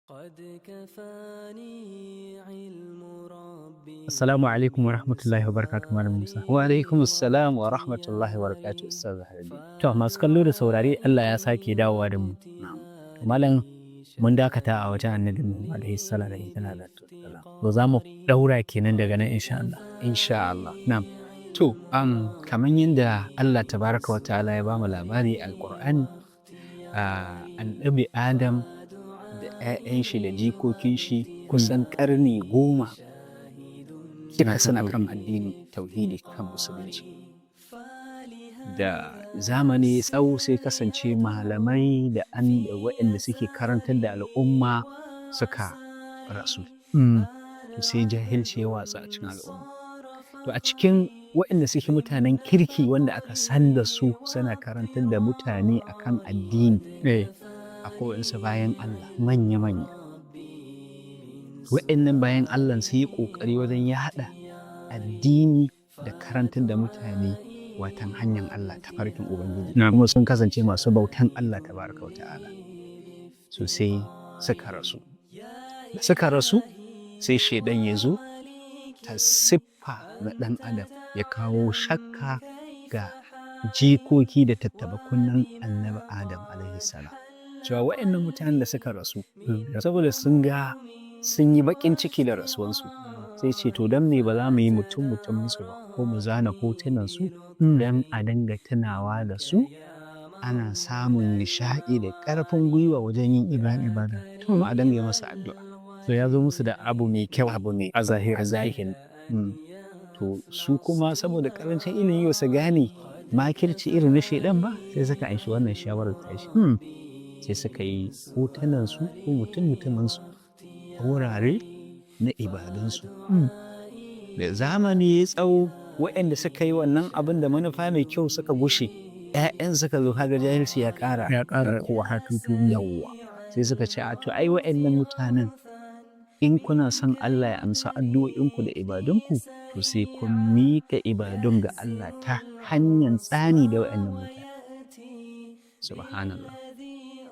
قد كفاني علم ربي. Assalamu alaikum wa rahmatullahi wa barakatuh, Malam Musa. Wa alaikum assalam wa rahmatullahi wa barakatuh, Ustaz Hadi. To, masu kallo da saurare, Allah ya sake dawowa da mu. Malam, mun dakata a wajen Annabi Nuhu alaihi salatu. To, za mu daura kenan daga nan, insha Allah. Insha Allah. Na'am. To, kamar yadda Allah tabaraka wa ta'ala ya bamu labari Alƙur'ani, Annabi Adam da 'ya'yan shi da jikokin shi kusan ƙarni 10 duka suna kan addini tauhidi, kan musulunci. Da zamani tsawo, sai kasance malamai da an da waɗanda suke karantar da al'umma suka rasu. To, sai jahilci ya watsa a cikin al'umma. To, a cikin waɗanda suke mutanen kirki, wanda aka san da su suna karantar da mutane akan addini, akwai waɗansu bayan Allah manya-manya. Waɗannan bayan Allah sun yi ƙoƙari wajen yaɗa addini da karantar da mutane watan hanyar Allah, tafarkin Ubangiji. Kuma sun kasance masu bautan Allah tabaraka wa ta'ala. So sai suka rasu. Da suka rasu, sai shaidan ya zo ta siffa na ɗan adam, ya kawo shakka ga jikoki da tattaɓa kunnen Annabi Adam alaihi salam. Cewa waɗannan mutanen da suka rasu, saboda sun ga sun yi baƙin ciki da rasuwansu, sai ce, to, don me ba za mu yi mutum mutumin su ba, ko mu zana hotunan su don a dinga tunawa da su, ana samun nishaɗi da ƙarfin gwiwa wajen yin ibada, kuma a dinga yi masa addu'a. So ya zo musu da abu mai kyau abu mai a zahiri. A zahiri. To, su kuma saboda ƙarancin ilimi ba su gane makirci irin na shaidan ba, sai suka anshi wannan shawarar tashi. Sai suka yi hotunan su ko mutum mutumin su a wurare na ibadunsu. Da zamani ya tsawo, waɗanda suka yi wannan abin da manufa mai kyau suka gushe, 'ya'yan suka zo, kaga jahilci ya ƙara Ya ƙara kowa hatutu. Yawwa, sai suka ce, a to, ai waɗannan mutanen, in kuna son Allah ya amsa addu'o'inku da ibadunku, to sai kun miƙa ibadun ga Allah ta hanyar tsani da waɗannan mutane. Subhanallah,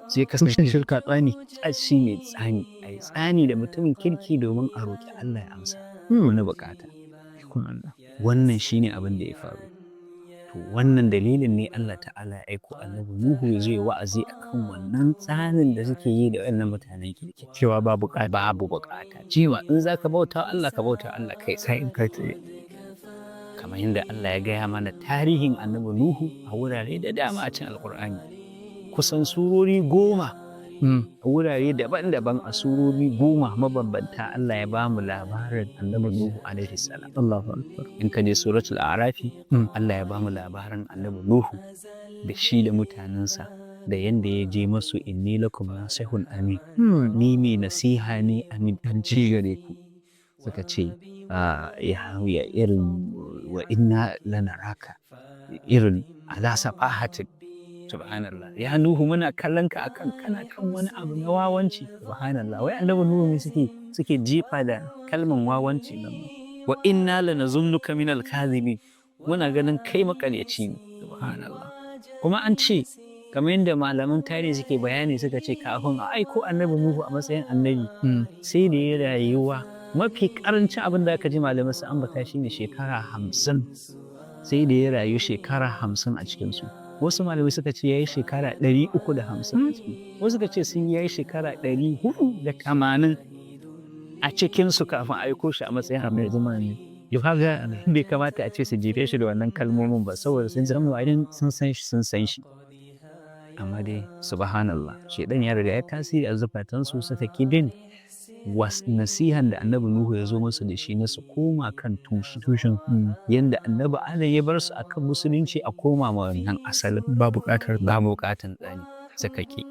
sai kasance shirka, tsani. Shi ne tsani, a yi tsani da mutumin kirki domin a roƙi Allah ya amsa wani buƙata. Ikon Allah. Wannan shine abin da ya faru. To, wannan dalilin ne Allah ta'ala ya aiko Annabi Nuhu ya zo ya wa'azi akan wannan tsanin da suke yi da waɗannan mutanen kirki. Cewa babu buƙata. Babu buƙata. Cewa in za ka bauta Allah, ka bauta Allah kai sai in kai tsaye. Kamar yadda Allah ya gaya mana tarihin Annabi Nuhu a wurare da dama a cikin Alƙur'ani, kusan surori 10, a wurare daban-daban, a surori 10 mabambanta, Allah ya ba mu labarin Annabi Nuhu alaihi salam. Allahu akbar. In ka je Suratul A'rafi, Allah ya ba mu labarin Annabi Nuhu da shi da mutanensa, da yanda ya je masu, "Inni lakum nasihun amin." Ni mai nasiha ne amintacce gare ku. Suka ce, ya irin "Wa inna lanaraka irin ala safahatin." Subhanallah. Ya Nuhu, muna kallon ka akan kana kan wani abu na wawanci. Subhanallah. Wai Annabi Nuhu ne suke jefa da kalman wawanci nan. "Wa inna lanazunnuka minal kadhibin." Muna ganin kai maƙaryaci ne. Subhanallah. Kuma an ce, kamar yadda malaman tarihi suke bayani, suka ce kafin a aiko Annabi Nuhu a matsayin annabi, sai da ya rayuwa mafi karancin abin da aka ji malamai su ambata shine shekara 50. Sai da ya rayu shekara 50 a cikinsu. Wasu malamai suka ce ya yi shekara 350 a ciki, wasu suka ce sun yi shekara 480 a cikinsu kafin aiko shi a matsayin annabi. Zama ne. Yau kaga bai kamata a ce su jefe shi da wannan kalmomin ba, saboda sun san idan sun san shi, sun san shi. Amma dai subhanallah, shedan ya riga ya tasiri a zukatansu, suka ki bin nasihan da Annabi Nuhu ya zo musu da shi na su koma kan tushe. Tushen. Yanda Annabi Adam ya bar su akan musulunci, a koma ma wannan asalin. Ba buƙatar. Ba buƙatan tsani, suka ki.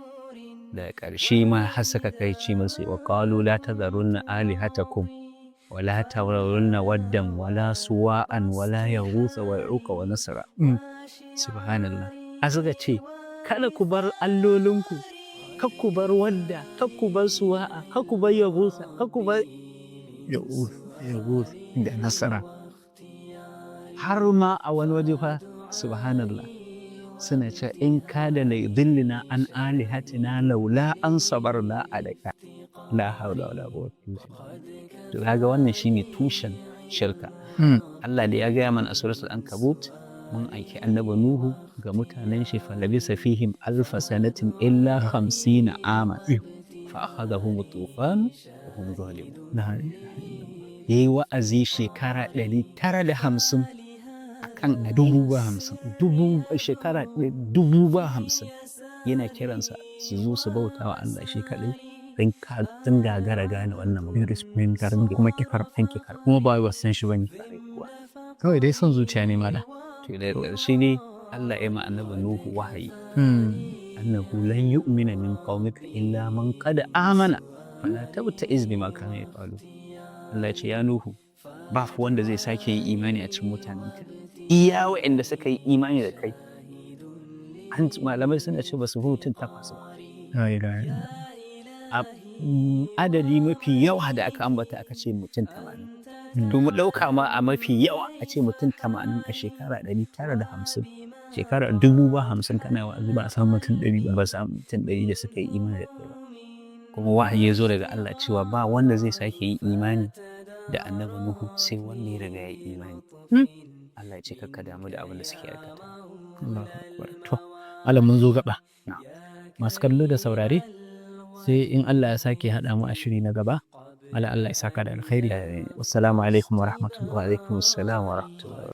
Da ƙarshe ma har suka kai ce musu, "Wa qalu la tadharunna alihatakum wa la tadharunna waddan wa la suwa'an wa la yaghutha wa ya'uqa wa nasra." Subhanallah. Har suka ce, kada ku bar allolinku, kar ku bar Wadda, kar ku bar Suwa'a, kar ku bar Yaghutha, kar ku bar Yaghutha. Da Nasara. Har ma a wani waje fa, subhanallah. Suna cewa in kada la yudillina an alihatina laula an sabarna alaika. La haula wala quwwata illa billah. To kaga wannan shine tushen shirka. Allah da ya gaya mana a suratul Ankabut, mun aiki annabi Nuhu ga mutanen shi, falabisa fihim alfa sanatin illa 50 aman fa akhadhahum tufan wa hum zalimun. La ilaha illallah. Yayi wa'azi shekara 950 akan 50,000. Dubu, shekara 50,000 yana kiransa su zo su bauta wa Allah shi kaɗai. Sun gagara gane wannan magana. Kuma ki karɓa. Sun ki karɓa. Kuma ba wasan shi bane. Kawai dai son zuciya ne, malam. To, da ƙarshe ne Allah ya ma annabi Nuhu wahayi. Annahu lan yu'mina min qaumika illa man qad amana fala tabta'iz bima kanu yaf'alu. Allah ya ce, ya Nuhu, ba fa wanda zai sake yin imani a cikin mutanenka. Iya waɗanda suka yi imani da kai. An malamai suna ce ba su fi mutum takwas ba. La ilaha illallah. A adadi mafi yawa da aka ambata, aka ce mutum 80. To, mu ɗauka ma a mafi yawa a ce mutum 80 a shekara 950. Shekara 50,000 kana wa'azi. Ba a samu mutum 100 ba. Ba samu mutum 100 da suka yi imani da kai ba. Kuma wahayi ya zo daga Allah cewa ba wanda zai sake yin imani da annabi Nuhu sai wanda ya riga ya yi imani. Allah ya ce kakka damu da abin da suke aikata. Allahu akbar. To, malam, mun zo gaba. Na'am. Masu kallo da saurare, sai in Allah ya sake haɗa mu a shiri na gaba. Malam, Allah ya saka da alkhairi. Wassalamu alaikum wa rahmatullahi. Wa alaikum assalam wa rahmatullahi.